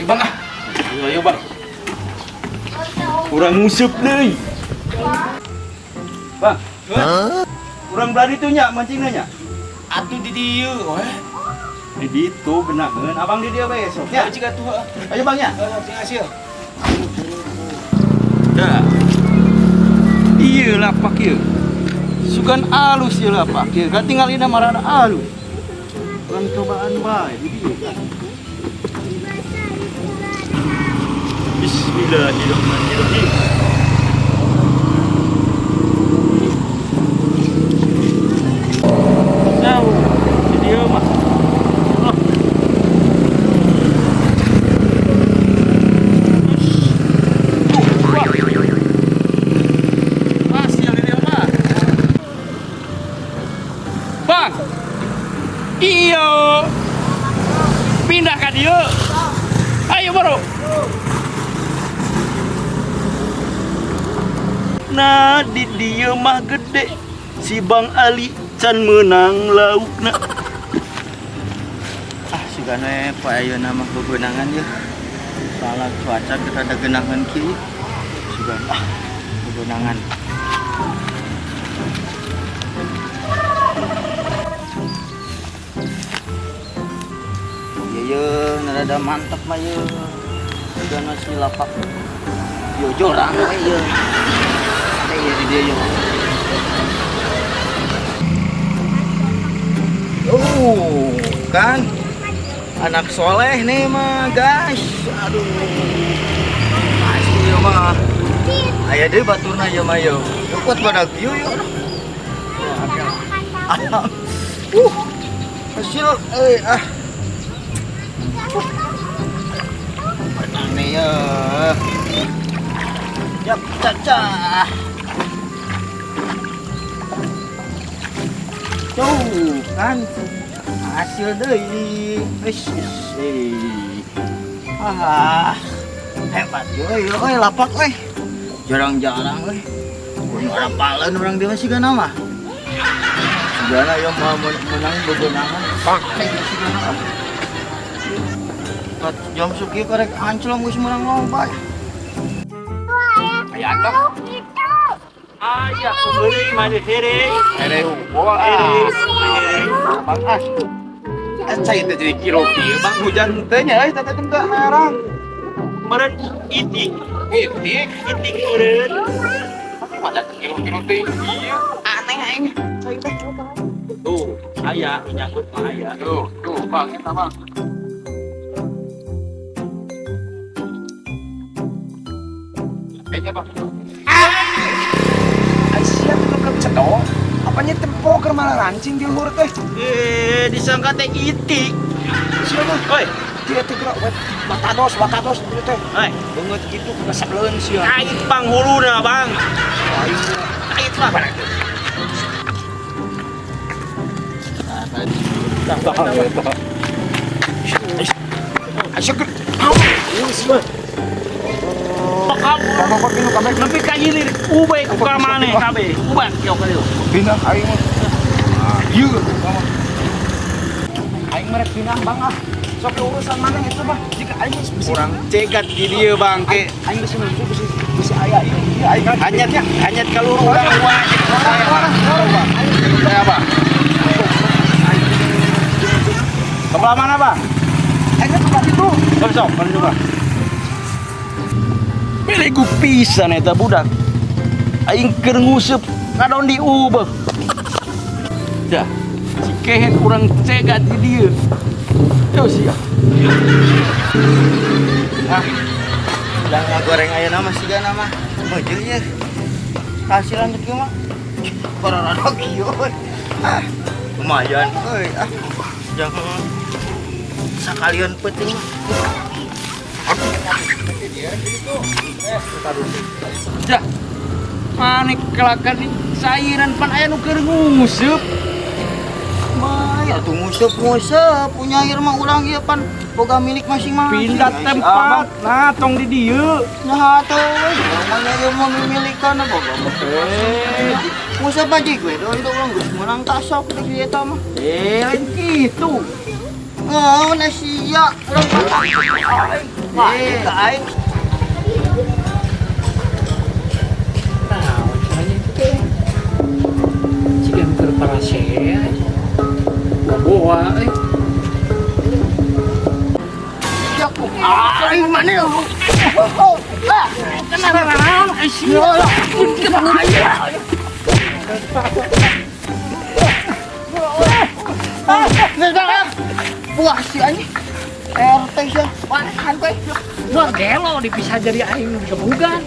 Bang ah. Ayo, ayo, Bang. Urang nguseup deui. Bang. Urang belah ditu nya mancingna nya. Atuh di dieu we. Di ditu genaheun. Abang di dieu bae sok Ya nya. jika tuh. Ayo, Bang, nya. Heeh, sing hasil. Dah. Iya lapak ieu. Sugan alus ieu lapak ieu. Kan tinggalina marana alus. Urang cobaan bae di dieu. Bismillahirrahmanirrahim. Nah, di dieu mah. Oh. Tuh, wah. Hasil di dieu mah. Bang. Iyo. Pindah ka dieu. Ayo, bro. Nah, di dieu mah gede. Si Bang Ali can menang laukna. Ah, sugana Pak ayeuna mah bebenangan ya. Soalnya cuaca kita ada genangan kieu. Sugan ah bebenangan. Iya ye, rada mantep mah ye. Sugana si lapak. Yo jorang we ye. Teh ye di dieu ye. Oh, kan anak soleh nih mah guys. Aduh, pasti ya mah. Aya deui baturna ieu mah yeuh. Kuat pada kieu yeuh. Aduh. Hasil euy ah. Menang nih ya. Yap, caca. Tuh kan hasil deui. Wis, wis. Ah, hebat euy, euy lapak euy. Jarang-jarang euy. Urang paleun urang dieu sigana mah. Sigana ieu mah menang bebenangan. Pak, sigana. Kat jam sakieu karek anclong geus menang loba. Aya tah. Aya heureuy mah heureuy. Here unggul ah. Bang ah. Cai teh jadi kilo kieu Bang, hujan teh nya euy teh teh teu herang. Meureun itik, Itik, itik meureun. Ada kilo-kilo teh ieu. Aneh aing. Cai teh. Tuh, aya nyangkut mah aya. Tuh, tuh Bang, eta Bang. Kayaknya Bang. Aisyah tuh belum cedok. Apanya tempo keur malah rancing di luhur teh. Eh, disangka teh itik. Siapa? Oi, Dia teh gerak wet matados matados dia teh. oi. Beungeut kitu kesebeleun sia. Kait panghuluna, Bang. Kait, Bang. Aisyah keur Nepi ka hilir ube ku ka maneh kabeh. Uban kieu ka dieu. Pindah aing mah. Ieu mah. Aing merek pindah Bang ah. Sok urusan maneh itu mah. Jika aing geus bisi Urang cegat di dieu, Bang, ke. Aing bisi nunggu bisi bisi aya ieu. Ieu aing kan Hanyat hanyat kaluru urang wajib. Orang orang Bang. Saya Bang. Sebelah mana, Bang? Aing ke itu. Sok sok, mana coba. Pilih ku pisan eta budak. Aing keur nguseup ngadon di ubeuh. Dah, si kehet urang cegat di dieu. Yo sia. Ah, udah ngagoreng ayeuna mah sigana mah. Beujeul ye. Hasilan teh kieu mah. Pararada kieu euy. Ah, lumayan euy ah. Jangan sakalian peuting mah. Dah. Maneh kelakan di cairan pan aya nu keur nguseup. Mah ya tuh nguseup-nguseup punya air mah urang ieu pan boga milik masing-masing. Pindah tempat. Nah, tong di dieu. Nah atuh, namanya ieu mah mimilikan boga. Eh, Nguseup aja gue, doi itu urang geus meunang tasok di eta mah. eh lain kitu. Oh, sia urang aing. Wah, ka aing. Nah, caranya itu teh. Jika keur parasea. Boa eh. Aing mana ya? Ah, Kenapa naon? Ai sia. Wah, si anjing. RT sia. Wah, kan teh. Wah, gelo dipisah jadi aing nu digebugan.